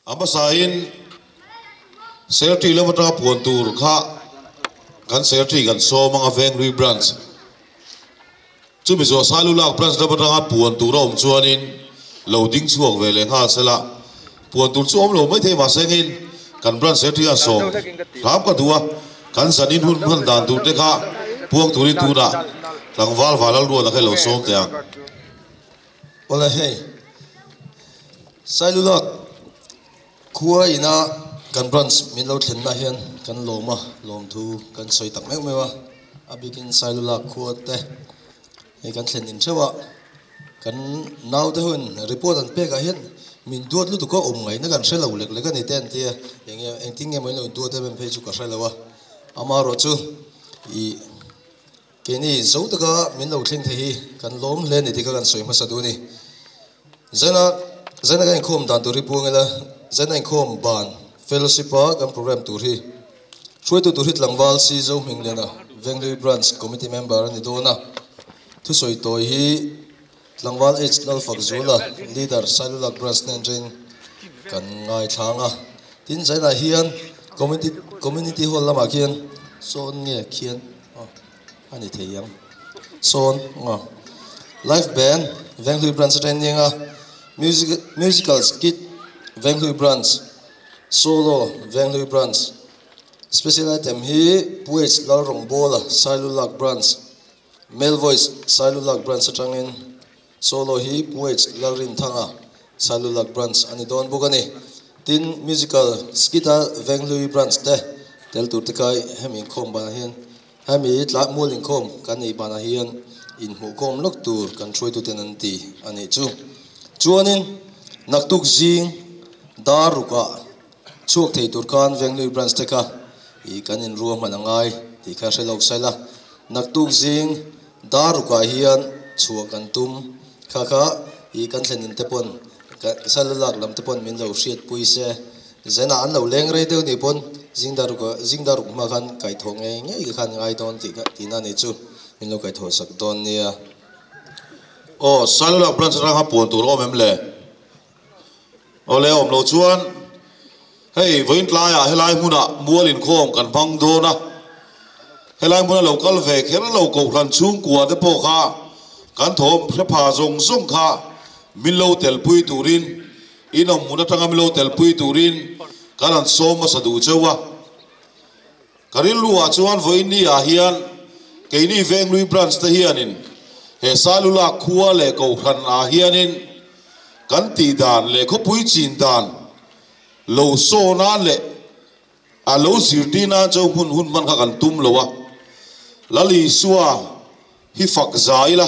A hmasain Secretary lam atanga puan tur kha kan Secretary kan sawm anga Venglui Branch chumi zawh Sailulak Branch lam atanga puan tur a awm chuanin lo ding chhuak ve leh nghal sela puan tur chu awm lo maithei mahse engin kan Branch Secretary a sawm hram ka duh a kan zanin hun hman dan tur te kha puang turin tunah tlangval Vanlalruata kha i lo sawm teh ang. Awle hei, Sailulak khua ina kan branch min lo thlenna hian kan lawm a, lawmthu kan sawi tak meuh meuh a, a bikin Sailulak khua te hei kan thlen in theuh a, kan naute hun report an pekah hian min duat lutuk a awm ngaihna kan hre lo lek lek a ni te an ti a, enge engtin nge maw in lo duat em em phei chu ka hre lo a, amaherawhchu ih. Keini zo taka min lo thleng thei hi kan lawm hle a ni tih kha kan sawi hmasa duh a ni. Zaina Zaina kan inkhawm dan tur hi puang ila, Zaina inkhawm ban fellowship a kan program tur hi hruaitu tur hi tlangval Si Zohmingliana Venglui Branch Committee member a ni dawn a. Thusawi tawi hi tlangval H Lalfakzuala Leader Sailulak Branch hnen atangin kan ngaithlang a. Tin Zaina hian Community Community Hall lamah khian sawn nge khian Aw a ni thei ang. Sawn aw Live Band Venghlui Branch atangin nia nga Music Musical Skit Venghlui Branch Solo Venghlui Branch Special Item hi Pu H Lalrawngbawla Sailulak Branch Male Voice Sailulak Branch atangin Solo hi Pu H Lalrinthanga Sailulak Branch a ni dawn bawk a ni. Tin, Musical Skit-a Venghlui Branch te tel tur te kha hemi inkhawm banah hian hemi tla mual inkhawm kan neih banah hian inhmuhkhawm lawk tur kan hruaituten an ti a nih chu. Chuanin naktuk zing dar rukah chhuak thei tur khan Venghlui Branch te kha ih kan inruahman a ngai tih kha hre lawk saila. Naktuk zing dar rukah hian chhuah kan tum kha kha ih kan thlen in te pawn ka sal lak lam te pawn min lo hriat pui se zenah an lo leng rei deuh nih pawn zing dar ruk zing dar ruk hma khan kaihthawh ngei ngei khan ngai dawn tih kha tihna nih chu min lo kaihthawh sak dawn nia. Aw sal lak branch atang khan puan tur a awm em le? Aw le awm lo chuan hei vawiin tlaiah helai hmunah mual inkhawm kan hmang dawn a, helai hmuna lo kal ve kher lo kohhran chhungkua te pawh kha kan thawm hre pha zawng zawng kha min lo telpui turin in awm hmun atanga min lo telpui turin kan han sawm hmasa duh cheu a. Ka rilruah chuan vawiin ni ah hian keini Venglui Branch te hianin he Sailulak khua leh Kohhran ah hianin kan tih dan leh khawpui chin dan lo saw nan leh a lo zirtir nan chu hmun hun hman kha kan tum lo a. Lal Isua hi fak za ila,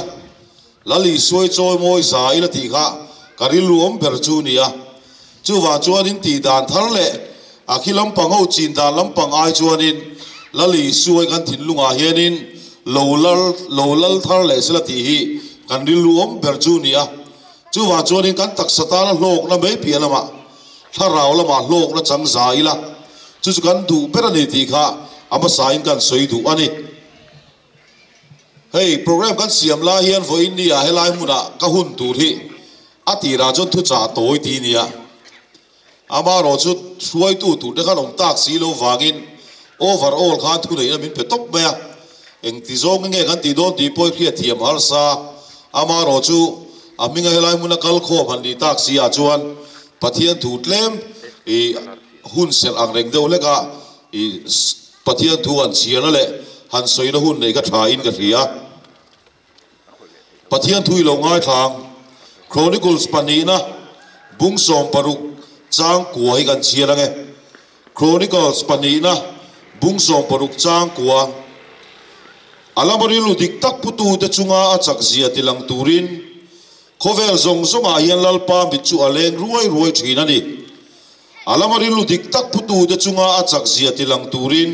Lal Isua hi chawi mawi za ila tih kha ka rilru awm ber chu a ni a. Chuvang chuanin tih dan thar leh a khi lampang ho chin dan lampang ai chuanin Lal Isua hi kan thinlungah hianin lo lal lo lal thar leh sela tih hi kan rilru awm ber chu a ni a. Chuvang chuanin kan taksa tana hlawkna mai piah lamah thlarau lamah hlawkna chang za ila chu chu kan duh ber a ni tih kha a hmasain kan sawi duh a ni. Hei program kan siam lai hian vawiin ni ah helai hmunah ka hun tur hi a tirah chuan thuchah tawi ti nia. Amaherawh chu hruaitu tur te khan awm tak si lo vangin over all khan thuneihna min pe tawp mai a. Engti zawng nge kan tih dawn tih pawh i hriatthiam harsa. Amaherawh chu a hminga helai hmuna kal khawm han nih tak si ah chuan Pathian thu tlem i hun serh ang reng deuh hlek a i Pathian thu han chhiarna leh han sawina hun nei kha tha in ka hria. Pathian thu i lo ngaithlang. Chronicles pahnihna bung 16 chang kua hi kan chhiar ange. Chronicles pahnihna bung 16 chang kua. A lama rilru dik tak putute chunga a chak zia tilang turin khawvel zawng zawngah hian Lalpa mit chu a leng ruai ruai thin a ni. A lama rilru dik tak phutute chunga a chak zia tilang turin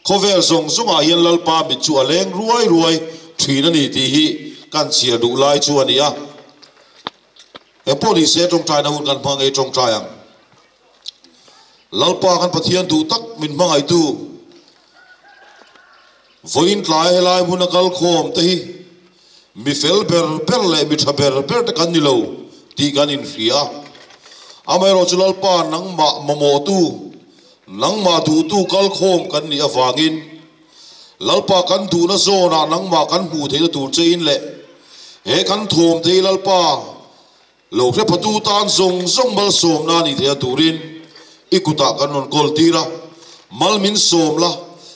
khawvel zawng zawngah hian Lalpa mit chu a leng ruai ruai thin a ni tih hi kan chhiar duh lai chu a ni a. Engpawh ni se tawngtaina hun kan hmang ei tawngtai ang. Lalpa kan Pathian duh tak min hmangaihtu vawiin tlai helai hmuna kal khawm te hi Mi fel ber ber leh mi tha ber ber te kan ni lo tih kan inhria a. Amaherawhchu Lalpa nangmah mamawhtu, nangmah duhtu kalkhawm kan nih avangin, Lalpa kan duhna zawnah nangmah kan hmuh theihna tur chein leh he kan thawm thei Lalpa lo hre phatu tan zawng zawng malsawmna a nih theihna turin i kutah kan rawn kawl tir a, mal min sawm la,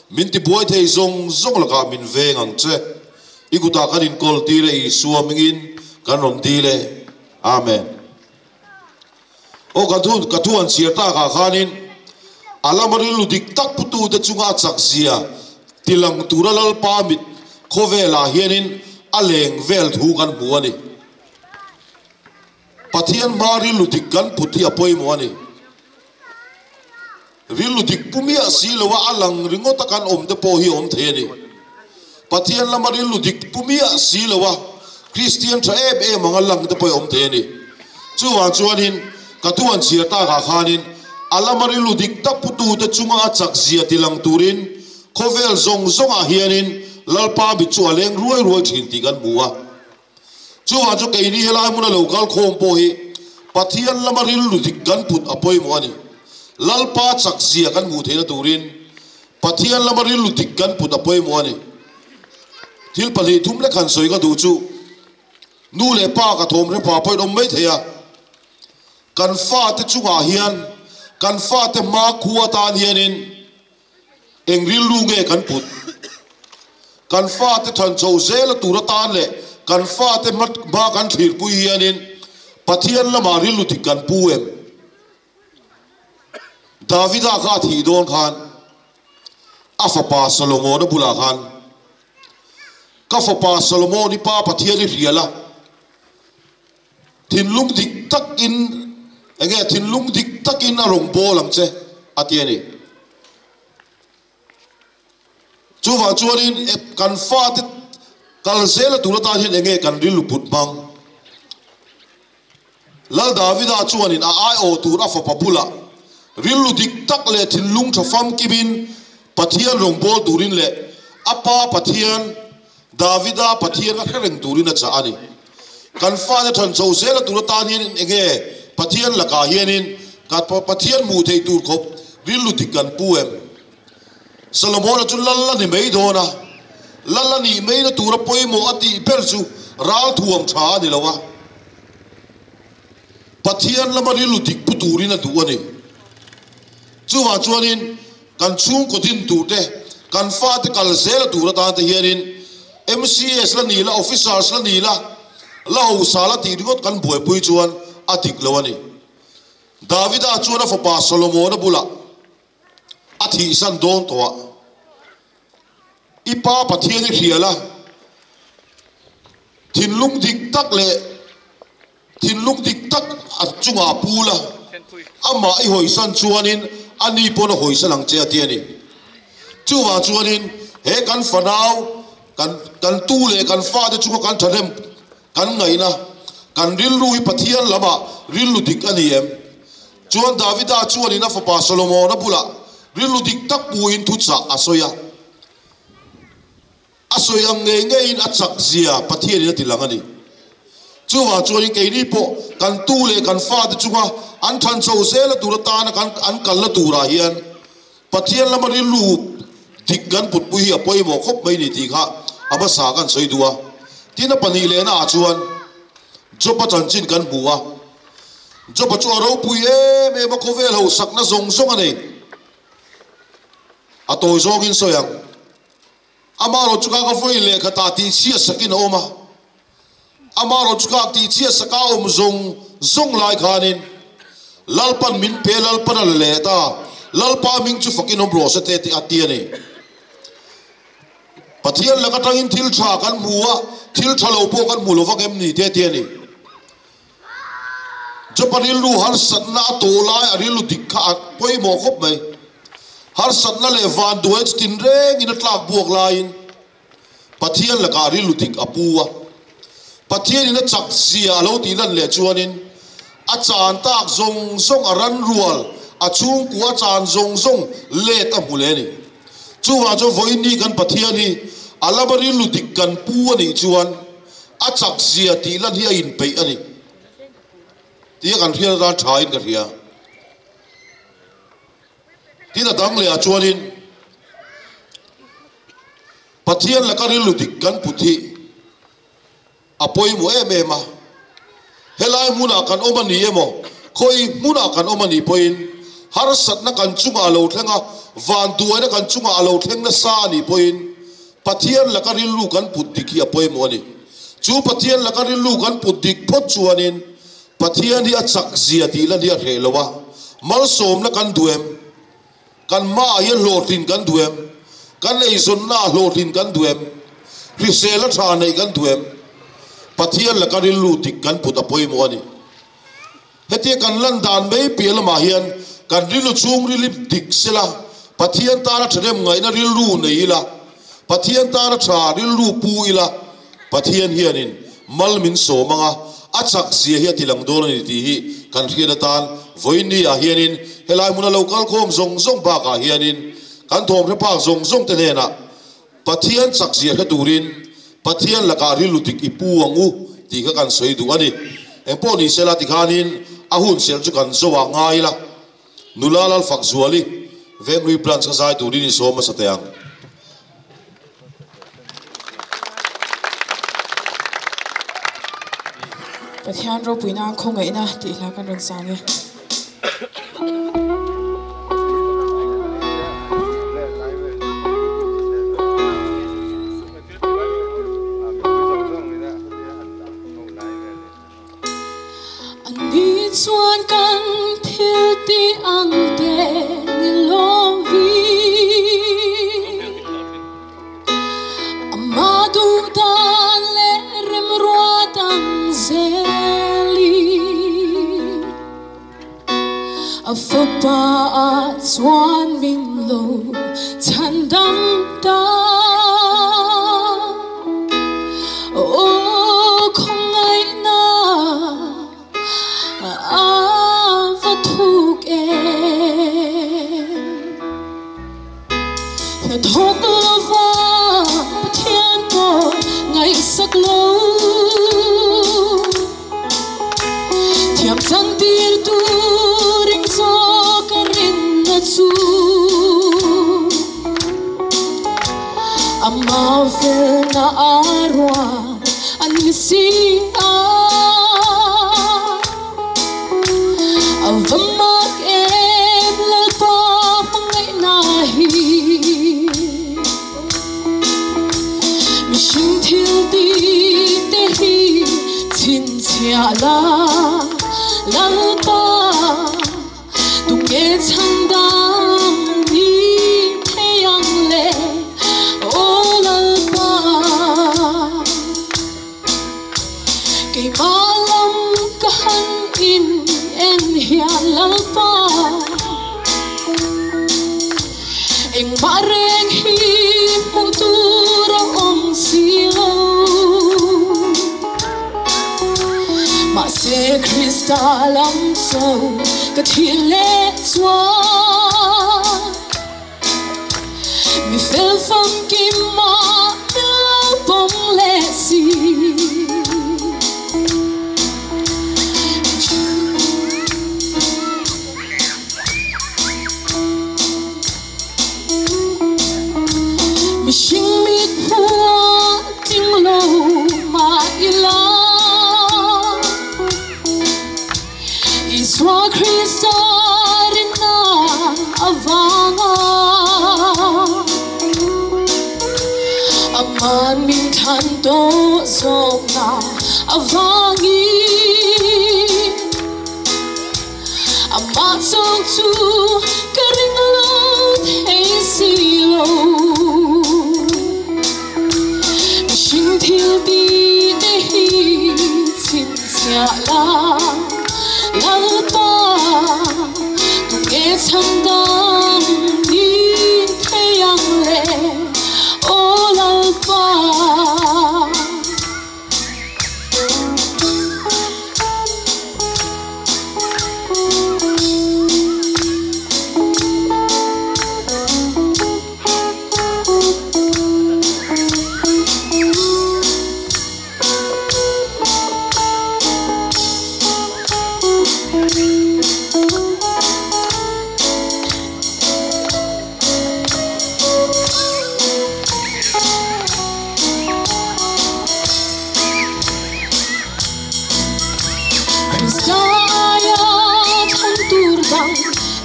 min tibuai thei zawng zawng lakah min veng ang che. I kutah kan inkawl tir e Isua hmingin kan rawn dil e. Amen. Aw ka thu ka thu an chhiar takah khanin a lama rilru dik tak putute chunga a chak zia tilang tura Lalpa mit khawvelah hianin a leng vel thu kan hmu a ni. Pathian hma rilru dik kan put hi a pawimawh a ni. Rilru dik pu miah si loa a lang ringawt a kan awm te pawh hi a awm thei a ni. Pathian lama rilru dik pu miah si loa Kristian tha em em anga lang te pawh hi a awm thei a ni. Chuvang chuanin ka thu an chhiar takah khanin a lama rilru dik tak putute chunga a chak zia ti lang turin khawvel zawng zawngah hianin Lalpa mit chu a leng ruai ruai thin tih kan hmu a. Chuvang chu keini helai hmuna lo kal khawm pawh hi Pathian lama rilru dik kan put a pawimawh a ni. Lalpa chak zia kan hmuh theihna turin Pathian lama rilru dik kan put a pawimawh a ni. Thil pahnih thum lek han sawi ka duh chu nu leh pa ka thawm hre pha pawhin awm mai thei a, kan fate chungah hian kan fate hmakhua atan hianin Eng rilru nge kan put? Kan fate than chho zela tur atan leh kan fate hma kan thlirpui hianin Pathian lamah rilru dik kan pu em? Davida kha a thih dawn khan a fapa Solomona bulah khan, Ka fapa Solomon i pa Pathian i hrial a, Thinlung dik takin enge thinlung dik takin a rawn bawl ang che a ti a ni. Chuvang chuanin kan fate kal zela tur atan hian enge kan rilru put hmang. Lal Davida chuanin a aiawh tur a fapa bulah rilru dik tak leh thinlung tha famkimin Pathian rawn bawl turin leh a pa Pathian Davida Pathian a hre reng turin a chah a ni. Kan fate than chho zela tur atan hianin enge Pathian lakah hianin kan Pathian hmuh theih tur khawp rilru dik kan pu em? Solomona chu lal a ni mai dawn a, lal a nih maina tura pawimawh a tih ber chu ralthuam tha a ni lo a, Pathian lama rilru dik pu turin a duh a ni. Chuvang chuanin Kan chhungkaw din tur te, kan fate kal zela tur atan te hianin MCS la ni la, officers la ni la, la hosa la tih ringawt kan buaipui chuan a dik lo a ni. Davida chuan a fapa Solomona bulah a thihsan dawn tawh a, I pa Pathian i hrial a, thinlung dik tak leh Thinlung dik tak a chungah a pul a, amah i hawisan chuanin a ni pawn a hawisan ang che a ti a ni. Chuvang chuanin he kan fanau, kan kan tu leh kan fate chunga kan thahnem kan ngaihna, kan rilru hi Pathian lamah rilru dik a ni em? Chuan Davida chuanin a fapa Solomona bulah rilru dik tak puin thuchah a sawi a. A sawi ang ngei ngeiin a chak zia Pathianin a ti lang a ni. Chuvang chuanin keini pawh kan tu leh kan fate chunga an than chho zela tur atana kan an kalna turah hian Pathian lama rilru dik kan putpui hi a pawimawh khawp mai ni tih kha a hmasa kan sawi duh a. Tin a pahnih lehna ah chuan Job-a chanchin kan hmu a. Job-a chu a ropui em em a, khawvel hosakna zawng zawng a nei. A tawi zawngin sawi ang. Amaherawh chu ka vawi lehkhatah tih chhiat sakin a awm a, amaherawh chu ka tih chhiat saka a awm zawng zawng lai khanin Lalpan min pe, Lalpan a la leh ta, Lalpa hming chu fakin awm rawh se te tih a ti a ni. Pathian lak atangin thil tha kan hmu a, thil tha lo pawh kan hmu lo vak em ni te ti a ni. Job-a rilru harsatna a tawh lai a rilru dik kha a pawimawh khawp mai. Harsatna leh vanduai chu tinrengin a tlak buak laiin Pathian lakah rilru dik a pu a. Pathianin a chak zia a lo tih lan leh chuanin a chan tak zawng zawng a ran rual, a chhungkua a chan zawng zawng let a hmu leh a ni. Chuvang chuan vawiin kan Pathian hi a lama rilru dik kan pu a nih chuan a chak zia tih lan hi a inpeih a ni. Tia kan hriat atan tha in ka hria. Tin a dang leh ah chuanin Pathian laka rilru dik kan put hi a pawimawh em em a. Helai hmunah kan awm a ni emaw, khawi hmunah kan awm a nih pawhin harsatna kan chungah a lo thleng a, vanduaina kan chungah a lo thleng nasa a nih pawhin Pathian laka rilru kan put dik hi a pawimawh a ni. Chu Pathian laka rilru kan put dik phawt chuanin Pathian hi a chak zia tih lan hi a hreh lo a, malsawmna kan duh em? Kan hmaah hian hlawhtlin kan duh em? Kan eizawnnaah hlawhtlin kan duh em? Hrisel a tha neih kan duh em? Pathian laka rilru dik kan put a pawimawh a ni. Hetia kan lan dan mai piah lamah hian kan rilru chhung rilip dik sela, Pathian tana thahnem ngaihna rilru nei ila, Pathian tana tha rilru pu ila, Pathian hianin mal min sawm anga a chak zia hi a ti lang dawn a ni tih hi kan hriat atan vawiin ah hianin helai hmuna lo kal khawm zawng zawng bakah hianin kan thawm hre phak zawng zawng te hnenah Pathian chak zia hre turin Pathian lakah rilru dik i pu ang u tih kha kan sawi duh a ni. Engpawh ni sela tikhanin a hun serh chu kan zo ah ngai ila. Nula Lalfakzuali, Venglui Branch ka zai turin i sawm hmasa teh ang. Pathian ropuina khawngaihna tih hla kan rawn sang e. Ani chuan kan thil tih ang te ni lovin, Amah duh dan leh remruat ang zelin, A fapa ah chuan min lo chhandam ta. Aw khawngaihna a va thuk em. Hnathawk lova Pathian pawh ngaihsak lo. Thiam chan tir tur eng zawk a rinna chu Amah felna a ruah a ni si a. A va mak em Lalpa hmangaihna hi. Mihring thil tih te hi chhinchhiah la Lalpa tunge chhandam ni thei ang le Aw Lalpa keimah lam ka han in en hian Lalpa Engmah reng hi hmuh tur a awm si lo. Mahse Krista lam cho ka thih leh chuan mi fel famkim mah min lo pawm leh si. Mihring mit hmuh a tling lo mah ila, Isua Krista rinna avanga Aman min thlan tawh zawkna avangin. Amah chauh chu ka ring lo thei si lo. Mihring thil ti te hi chhinchhiah la, Lalpa tunge chhandam ni thei ang le, Aw Lalpa.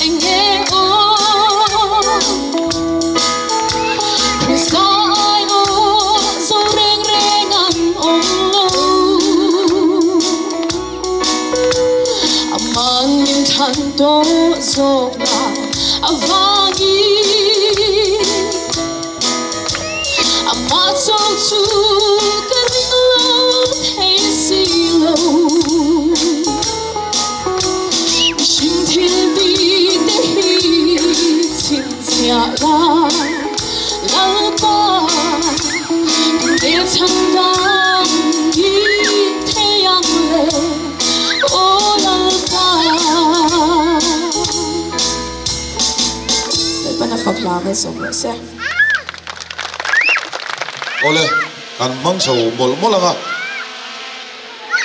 Enge awm Krista ai aw zo reng reng an awm lo Aman min thlan tawh zawkna avangin Amah chauh chu ka ring lo thei si lo. Mihring thil tih te hi chhinchhiah la, Lalpa engte chhan dang i thei ang le, aw Lalpa. Lalpan a fak hla malsawm rawh se. Awle, kan hmang chho mawlh mawlh ang a,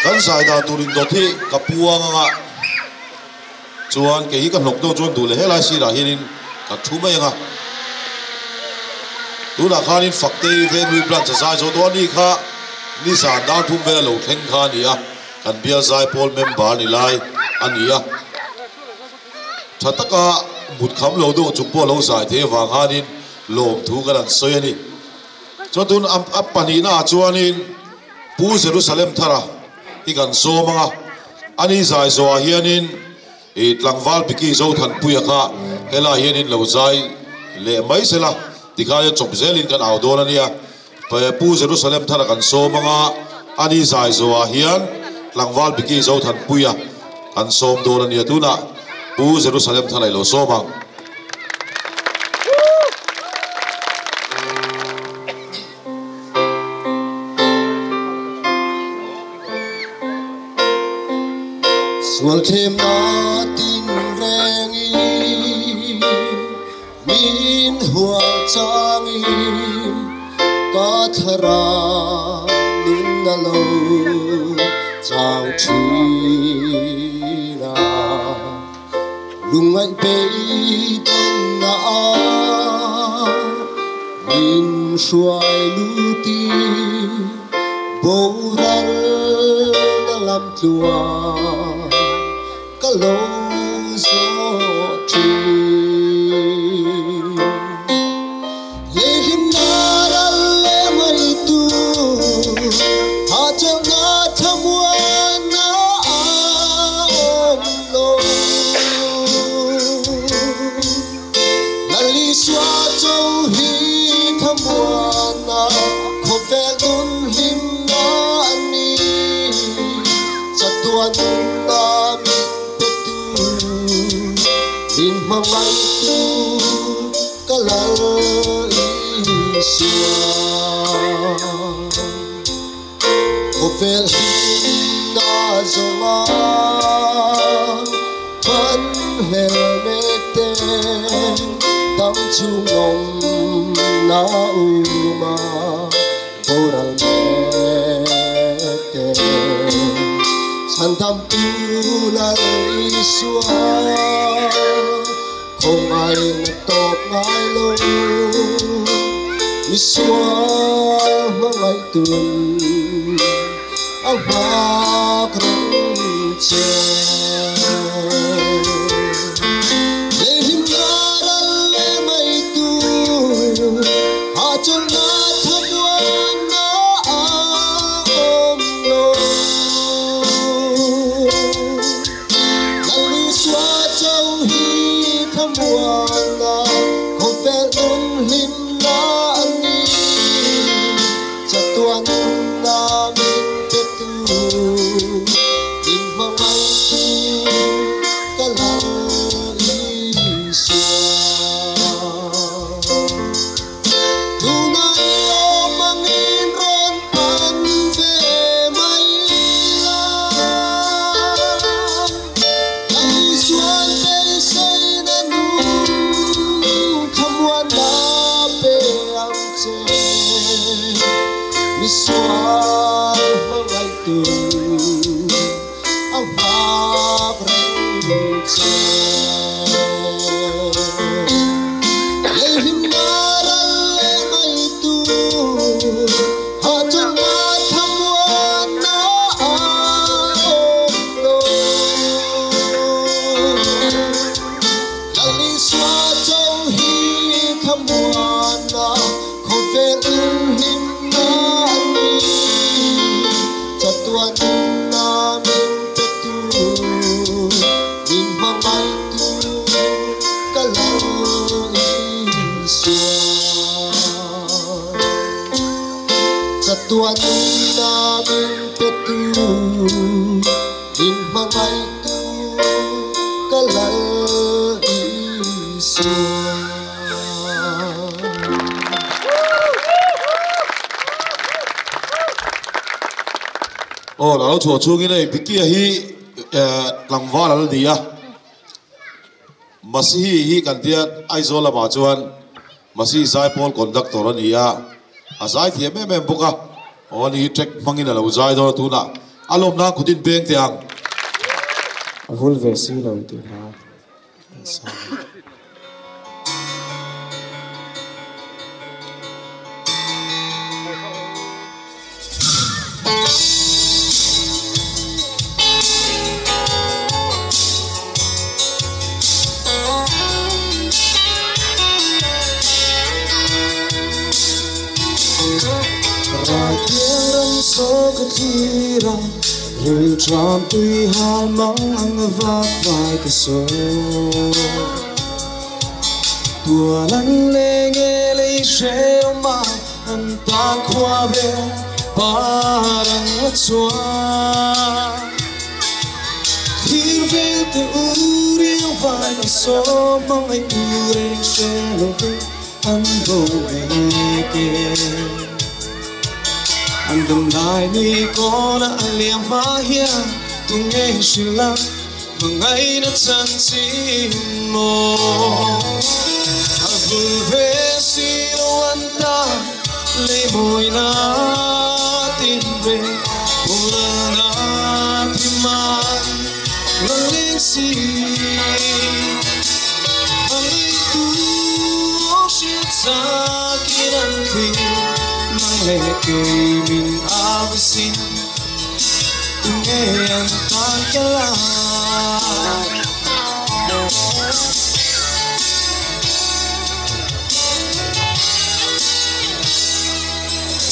kan zai dan tur indawt hi ka puang ang a, chuan kei hi ka hnawk deuh chuan duh leh helai sirah hianin ka thu mai ang a, tunah khanin Faktei Venglui branch a zai zo tawh a ni kha nizan dar thum vel a lo thleng kha a ni a, kan bial zaipawl member ni lai a ni a. Tha taka mut kham lo deuh chung pawh lo zai thei avang khanin lawmthu kan han sawi a ni. Chuan tun a pahnihnaah chuanin Pu Jerusalem Thara hi kan sawm ang a, ani zai zawhah hianin ih tlangval Biki Zothanpuia kha helaiah hianin lo zai leh mai sela tikhain chawp zelin kan au dawn a nia. Pu Jerusalem Thara kan sawm ang a, ani zai zawhah hian tlangval Biki Zothanpuia kan sawm dawn a nia. Tunah Pu Jerusalem Thara i lo sawm ang. Sual thlemna tinrengin Min hual changin ka thlarau nun a lo chau thin a, lungngaih beidawnna ah min hruai lutin boral na lam tluang Ka lo zawh thin. Lei hlimna ral leh mai tu, hahchawlhna thlamuanna a awm lo. Lal Isua cho hi thlamuanna, khawvel nun hlimna a ni. Chatuan nunna min pe tu, min hmangaihtu ka Lal Isua. Khawvel hlimna zawnga hman hmel mek te dang chhung awmna uma boral mek te chhandamtu Lal Isua khawngaihna tawp ngai lo misual hmangaihtu'n a nghak reng che. Lei hlimna ral leh mai tu hahchawlhna thlamuanna a awm lo. Lal Isua cho hi thlamuanna khawvel nun hlimna a ni. Chatuan nunna min pe tu, min hmangaihtu. Thlamuanna khawvel hlimna a ni. Chatuan nunna min pe tu, min hmangaihtu ka lo Isua. Chatuan nunna min pe tu, min hmangaihtu ka lo Isua. Aw lo chhuah chungin hei Bikia hi tlangval an ni a, Masihi hi kan tia Aizawl lamah chuan Masihi Zaipawl conductor a ni a, a zai thiam em em bawk a, aw ani hi track hmangin a lo zai dawn a tunah a lawm nan kut in peng teh ang. A vul ve si lo tih hla an sa a. Rilṭam tui hal mang ang a vak vai ka sawi. Tual an leng e lei hrehawm a an tan khua ve par ang a chhuak. Thir vel te u riang vai ka sawi hmangaih tur eng hre lo ve an bo mek e. An dam lai ni kawna a liam hma hian tunge hrilh a hmangaihna chanchin maw? A vul ve si lo an ta lei mawina tin ve boral na thi man la leng si. Hmangaihtu aw hriat chakin an thlir nang leh kei min au sin tunge an tan ka la.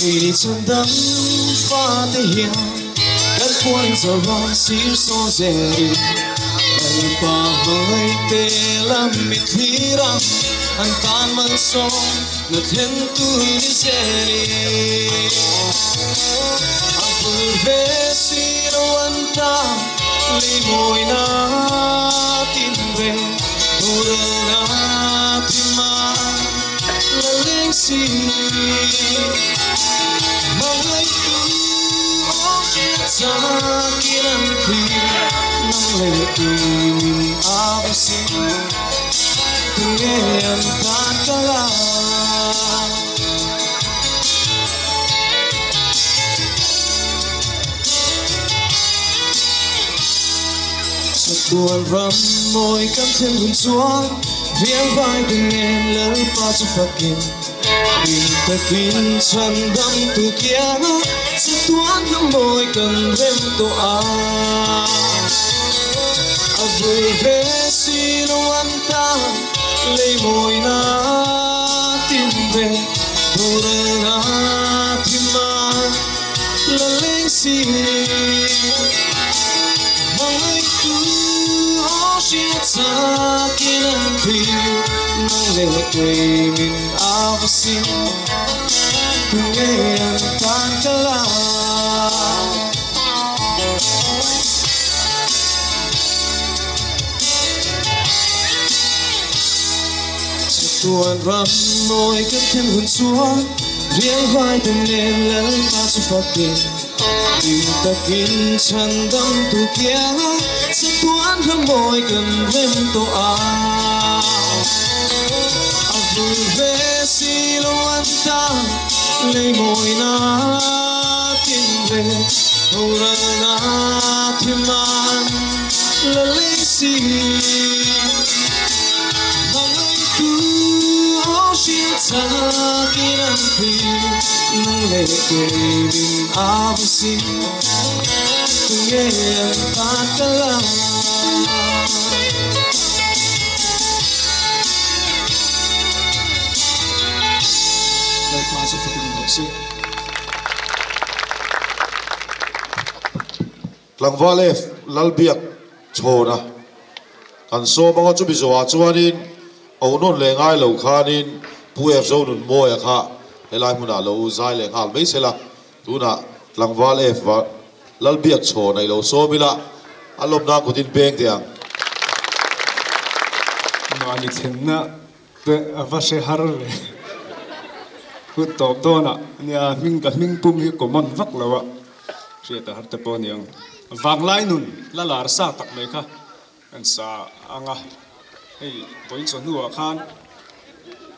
Keini chuan dam fate hian kan puan zo a sir saw zelin Lalpa hmangaihte lam mi thlir ang an tan malsawm na thlen tur ni zelin a vul ve si lo an ta lei mawina tin ve boral na thi man la leng si. Hmangaihtu aw hriat chakin an thlir nang leh kei min au si tunge an tan ka la. Chatuan ram mawi kan thlen hun chuan viang vai te nen Lalpa chu fakin in takin chhan dam tu kianga chatuan ram mawi kan rem tawh a. A vui ve si lo an ta lei mawina tin ve boral na thi man la leng si. Hmangaihtu aw hriat chakin an thlir nang leh kei min au si tunge an tan ka la. Chatuan ram mawi kan thlen hun chuan riang vai te nen Lalpa chu fakin in takin chhan dam tu kianga chatuan ram mawi kan rem tawh a. A vul ve si lo an ta lei mawina tin ve boral na thi man la lei si. Hmangaihtu aw hriat chakin an thlir nang leh kei min au si tunge an tan ka la. chu fakin awm rawh se. Tlangval F Lalbiak chhawna kan sawm anga chumi zawhah chuanin Onawn leh ngai lo khanin Pu F Zonunmawia kha helai hmunah lo zai leh nghal mai sela, tunah Tlangval F Lalbiak chhawna i lo sawm ila a lawmna kutin peng teh ang. Mahni thlenna te a va hre har ve. Hun tawp dawnah nia hming ka hming pum hi common vak lo a hriat a har te pawh a ni ang. Vanglai nun la lar sa tak mai kha kan sa ang a, hei vawiin chawhnuah khan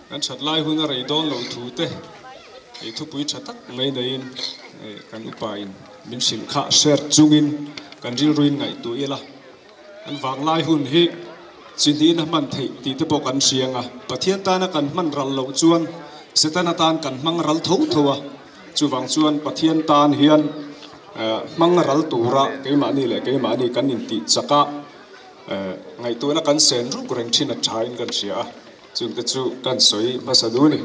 kan that lai hun a rei dawn loh thu te hei thupui tha tak mai neiin hei kan upa in min hrilh kha share chungin kan rilruin ngaihtuah ila kan vanglai hun hi chi hnihin a hman theih tih te pawh kan hria ang a, Pathian tana kan hman ral loh chuan Setana tan kan hmang ral tho tho a, chuvang chuan Pathian tan hian Hmang ral tura keimahni leh keimahni kan intih chak a, ngaihtuahna kan sen ruk reng thin a thain kan hria a, chungte chu kan sawi hmasa duh a ni.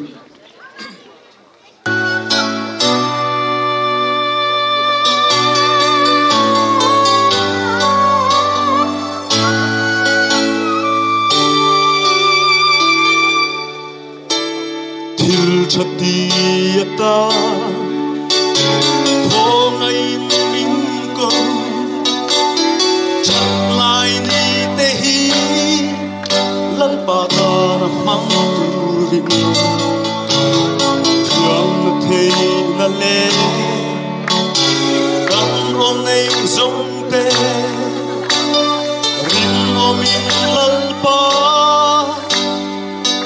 Thil tha ti atan khawngaih min ko that lai ni te hi Lalpa tana hmang turin thiamna theihna leh kan rawn nei zawng te rinawmin Lalpa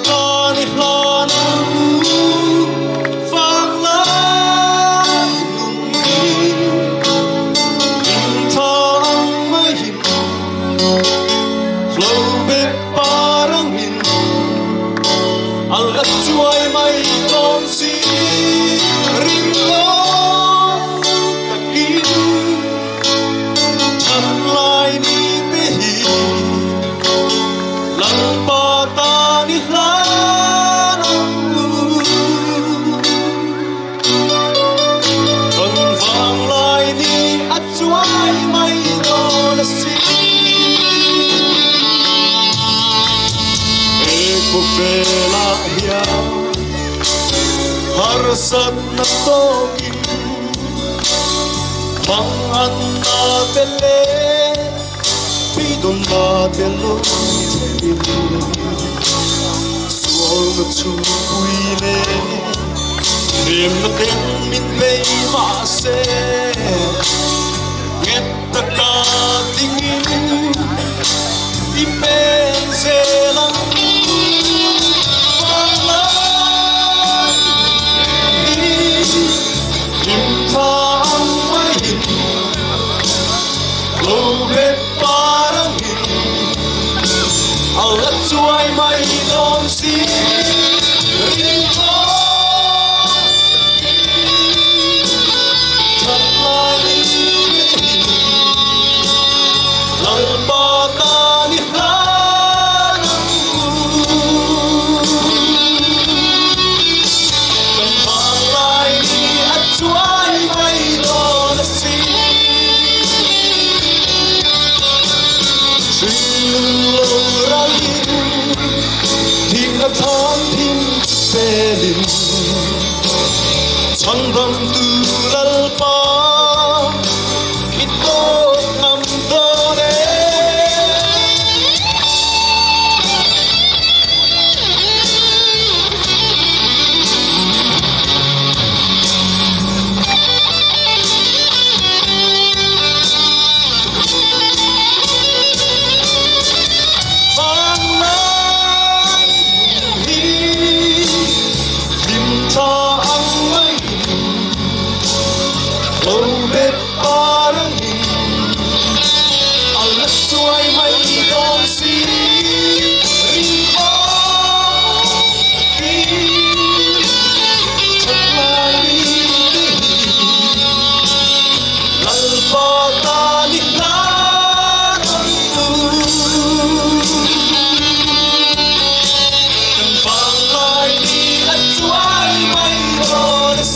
Kan i hlan ang u vanglai nun hi hlim tha ang maiin hlo bet par angin a la chuai mai dawn si ringlawm takin that lai ni te hi Lalpa tan i hlan ang u. Kan vanglai ni a chuai mai dawn a si. He khawvelah hian harsatna tawkin mang an na tel e. Beidawnna te lo thlengin sualna chhungpui leh hnemna ten min bei mahse nghet taka dingin i pen zel ang vanglai hi hlim tha ang maiin Lo bet par angin a la chuai mai dawn si ringawt that lai te hi Lalpa tan i hlan ang u. Kan vang lai ni a chuai mai dawn a si. Hring lo ralin thihna thang thim chu pelin chhandam tu Lalpa i tawk ngam dawn e. Vanglai nun hi hlim tha ang maiin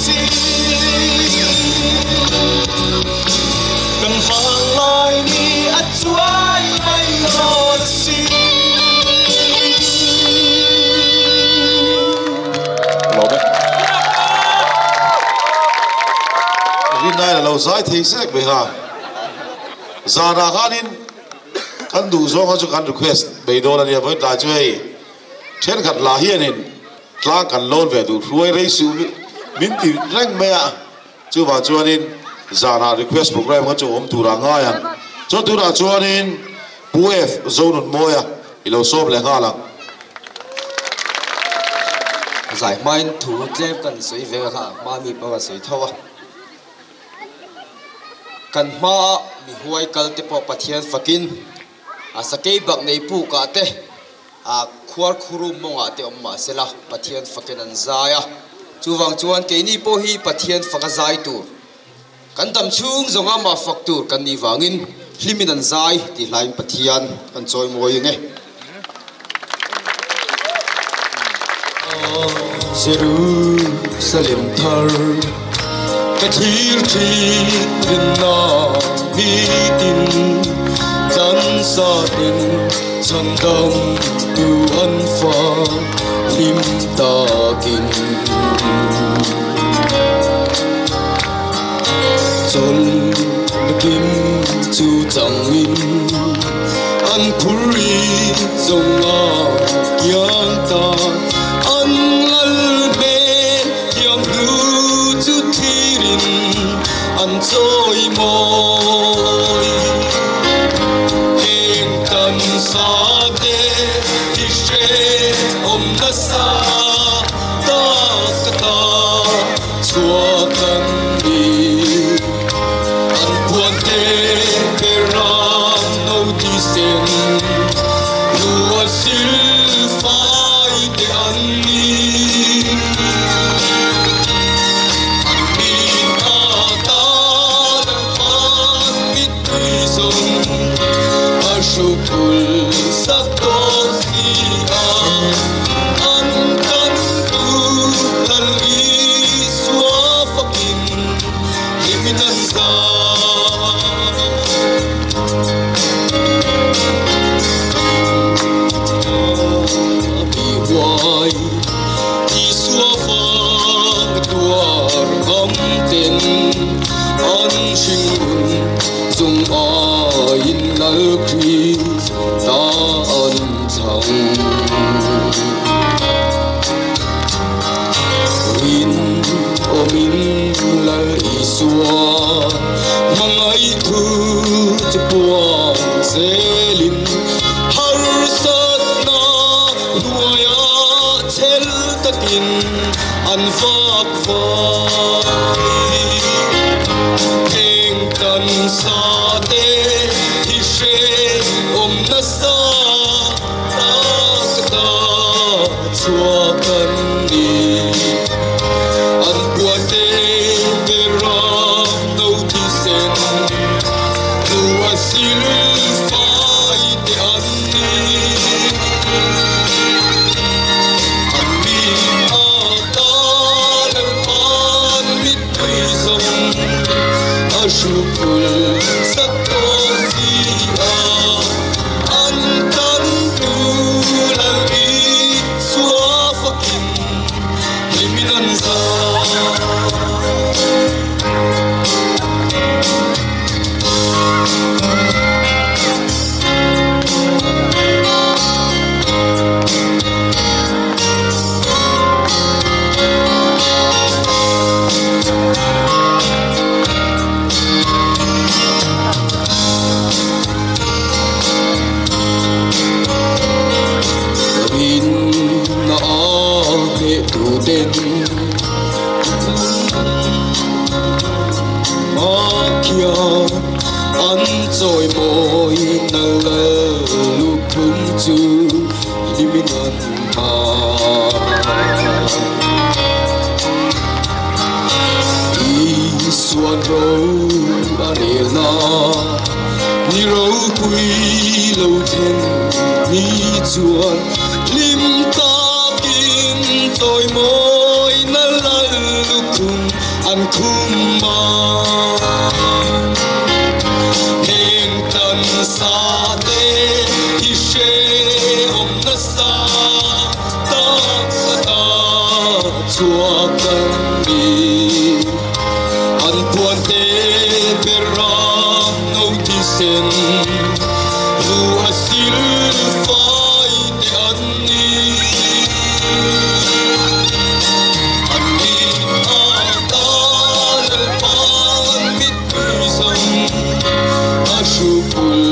si. Kan vanglai ni a chuai mai dawn si. Lawm e. Rinai la lo zai thei sek mai kha. Zanah khanin kan duh zawng kha chu kan request mai dawn a nia, vawiin tlai chu hei thenkhat lah hianin tlang kan lawn ve duh hruai rei suh min ti reng mai a, chuvang chuanin zanah request program kha chu awm turah ngai ang. Chuan tunah chuanin Pu F Zonunmawia i lo sawm leh nghal ang. Zai hmain thu tlem kan sawi ve kha hma mi pawh kan sawi tho a. Kan hmaa mi huai kal te pawh Pathian fakin a sakei bak nei pukah te, a khuar khurum mawngah te awm mah sela Pathian fakin an zai a. Chuvang chuan keini pawh hi Pathian faka zai tur, kan dam chhung zawnga mah fak tur kan nih vangin hlimin an zai tih hlaiin Pathian kan chawimawi ang e. Jerusalem thar ka thlir thin rinna mitin chan sa ten chhan dam tu an fa hlim takin chawl na kim chu changin an phur ri zawng a kiang ta an lal hmel thiam hlu chu thlirin an chawi mawi. Heng tan sa te hi hre awm nasa tak ka ta chhuak an ni. An phuan te pe ram no ti sen lua sil fai te an ni. An min a ta lal pan mit tui zawng a hruk phul sak tawh si a. An tan tu lal Isua fakin hlimin an zai. Mi huai Isua fang tuar ngam ten an hringnun zawng aiin lal Krist ta an chang. Rin awmin lal Isua hmangaih thu chu puang zelin harsatna hnuaia chel takin an vak vai. Heng tan sa te hi hre awm nasa tak ta chhuak an ni. An puan te pe ram no thi sen lua sil fai te an ni. An mi a ta lal pan mit tui zawng a hruk phul sak tawh si a. An tan tu lal Isua fakin hlimin an zai. Rin a hneh tu ten ma khian an chawi mawi na lal lukhum chu hlimin an ha. Isuan ro a rel na ni ro pui lo then ni chuan hlim takin chawi mawi na lal lukhum An khum a heng tan sa te hi hrehawm nasa tak ata chhuak kan ni. An puan te beram no thisen ru a sil fai te an ni. An ni a ta lal pan mit tui zawng a hru phul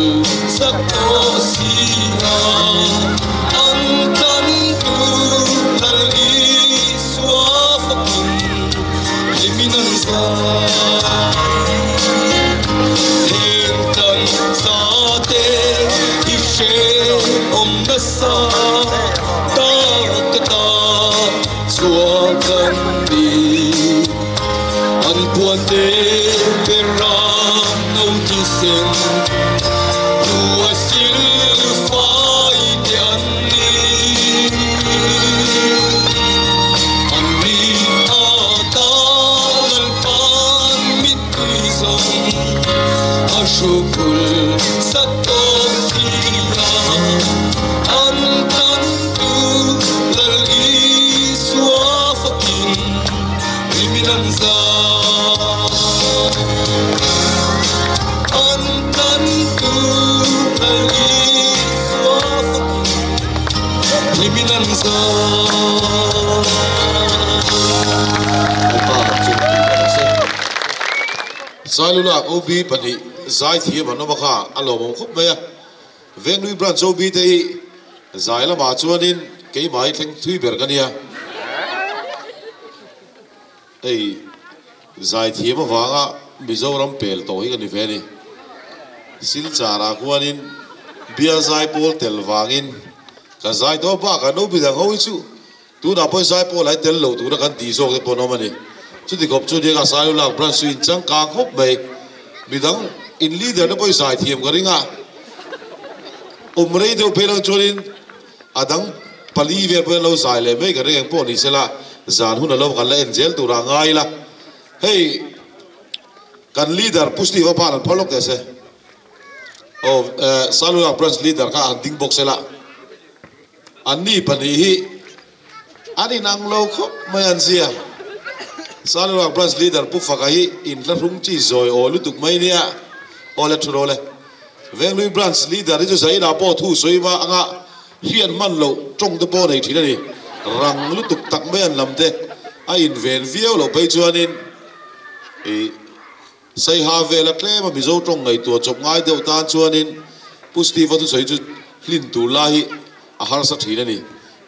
sak tawh si a. An tan tu lal Isua fakin hlimin an zai. Heng tan sa te hi hrehawm nasa tak ata chhuak an ni. An puan te beram no thisen ru a sil fai te an ni. An ni a ta lal pan mit tui zawng a hru phul sak tawh si a. An tan tu lal Isua fakin hlimin an zai. An tan tu lal Isua fakin hlimin an zai. Lalpa chu tih rawh se. Sailulak OB pahnih zai thiam an awm a kha a lawmawm khawp mai a. Venglui Branch OB te hi zai lamah chuanin keimah hi thleng thui ber ka nia. Hei zai thiam avanga Mizoram pel tawh hi ka ni ve a ni. Silchar-ah khuanin bial zai pawl tel vangin ka zai tawh a, bakah Nobi dang ho hi chu tunah pawh zai pawl ai tel loh tura kan tih zawk te pawh an awm a ni. Chuti khawp chu nia ka Sailulak Branch chu inchangkang khawp mai. Midang in leader te pawh i zai thiam ka ring a, awm rei deuh phei lang chuanin a dang pali vel pawhin an lo zai leh mai ka ring eng pawh ni sela zan hun a lo kan la en zel turah ngai ila. Hei kan leader Pu Steve a ban an phar lawk teh se. Aw Sailulak Branch leader kha an ding bawk sela. Anni pahnih hi an inang lo khawp mai an zia. Sailulak Branch leader Pu Faka hi inthlahrung chi zawi aw lutuk mai nia. Aw le thu rawh le. Venglui Branch leader hi chu Zainah pawh thu sawi hma anga hriat hman loh tawng te pawh nei thin a ni. Rang lutuk tak mai an lam te a inven viau loh phei chuanin ih Saiha vela tlema Mizo tawng ngaihtuah chawp ngai deuh tan chuanin Pu Steve-a thusawi chu hlin tur lai hi a harsa thin a ni.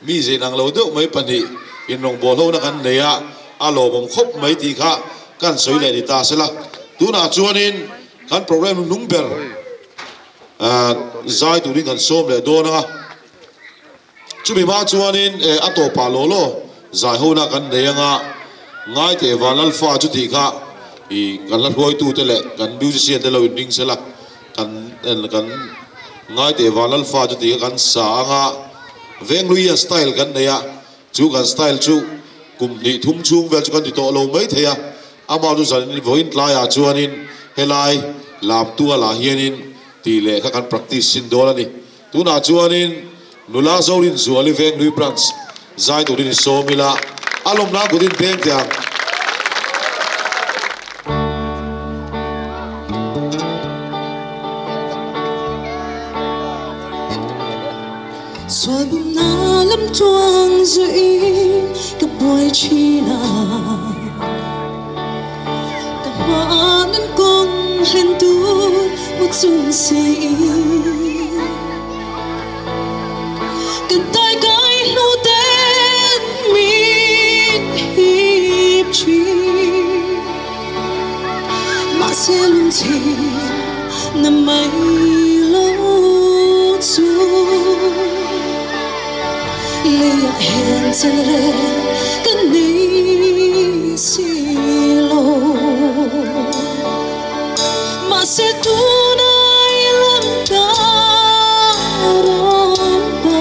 Mi zein ang lo deuh mai pahnih inrawngbâwl hona kan nei a, a lawmawm khawp mai tih kha kan sawi leh ni ta sela. Tunah chuanin kan program nung ber zai turin kan sawm leh dawn ang a. Chumi hma chuanin a tawpah law law zai hona kan nei ang a, Ngaite Vanlalfa chu tih kha i kan la hruaitute leh kan musician te lo inring sela, kan kan Ngaite Vanlalfa chu tih kha kan sa ang a, Vengluia style kan nei a, chu kan style chu kum hnih thum chhung vel chu kan ti tawh lo mai thei a, amah chu zanin vawiin tlaiah chuanin helai Lamtualah hianin tih leh kha kan practice sin dawn a ni. Tunah chuanin nula Zorin Zuali Venglui Branch zai turin i sawm ila, a lawmna kut in peng teh ang. Sual bumna lam tluang zuiin ka buai thin a, ka hmaah nun kawng hlen tur mu chung siin ka tai kai hnu ten min hip thin. Mahse lungchhin na mai lo chu leiah hian chen reng ka nei si lo. Mahse tunai lam ka rawn pa,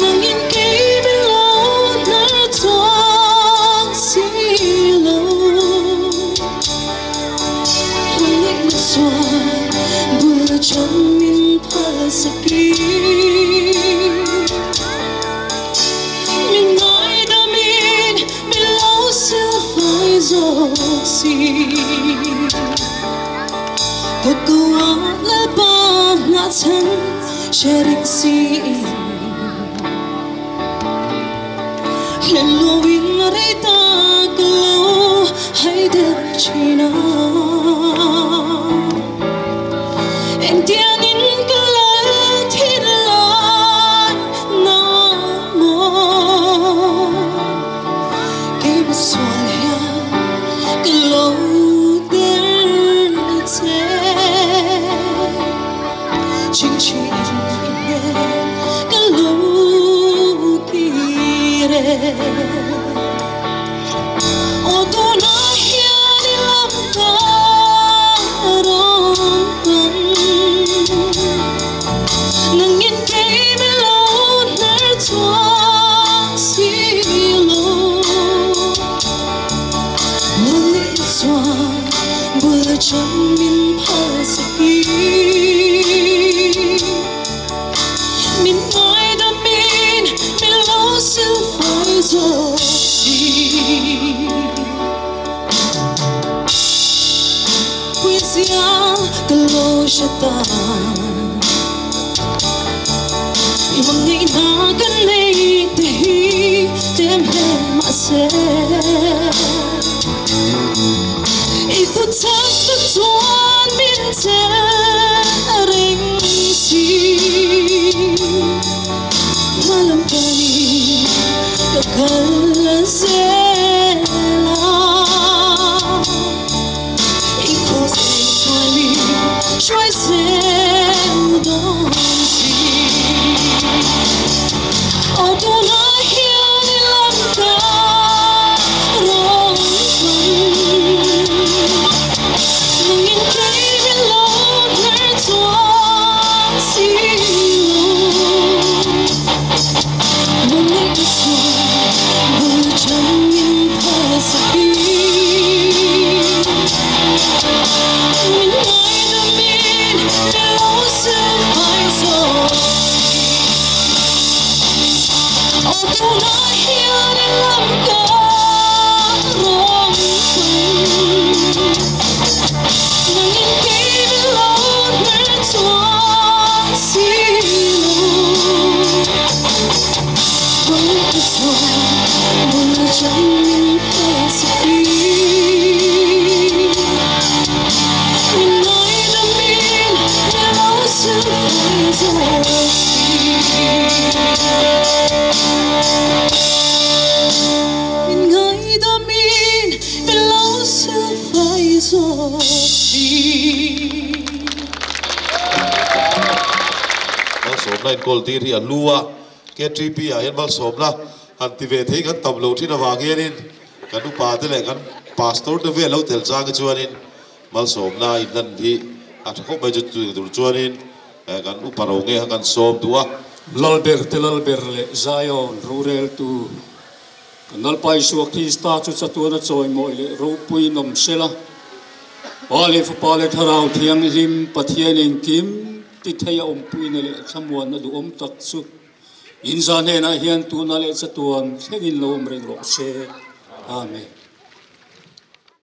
nangin kei min lo hnar chuang Sharing si Leluin rei tak lo hai der china Engtiang in ka lal thin lai na mo Kei ma sual hian ka lo der che Ching chi in in ka lo kire O tu na hian i lam ka ron pan Nang in kei mi lo ner chuang si lo Nang i chuan bul chan min phal sa ki Min ngai da min mi lo sil fai zo si Poesia ka lo siya I mang ngai na ka nei te hi tem he ma se I thu thak ta chuan min che reng si Malam pani ka kal zela I kho se chuan mi shuai zel don si O tu na hian i lam ka ron pan Nang in kei mi lo ner chuang si lo Nang i chuan bul chan min phal sa ki Min ngai da min mi lo sil fai zo si O tu na hian i lam ka ron pan Nang in kei mi lo ner chuang si lo Nang i chuan bul chan min phal sa ki Min ngai da min mi lo sil fai zo si Min ngai da min mi lo sil fai zo si Malsawmna in kawl tir hi a lu a KTP ah hian malsawmna han ti ve thei kan tam lo thin avang hianin kan upa te leh kan pastor te vel lo tel chang hi chuanin malsawmna in lan hi a tha khawp mai chu chu tur chuanin kan upa ro nge kha kan sawm duh a. Lalber te Lalber leh Zion rorel tu kan Lalpa Isua Krista chu chatuan a chawi mawi leh ropui nawm sela. Pa leh Fapa leh Thlarau Thianghlim Pathian engkim ti thei a awmpuina leh thlamuanna duhawm tak chu in za hnenah hian tuna leh chatuan thlengin lo awm reng rawh se. Amen.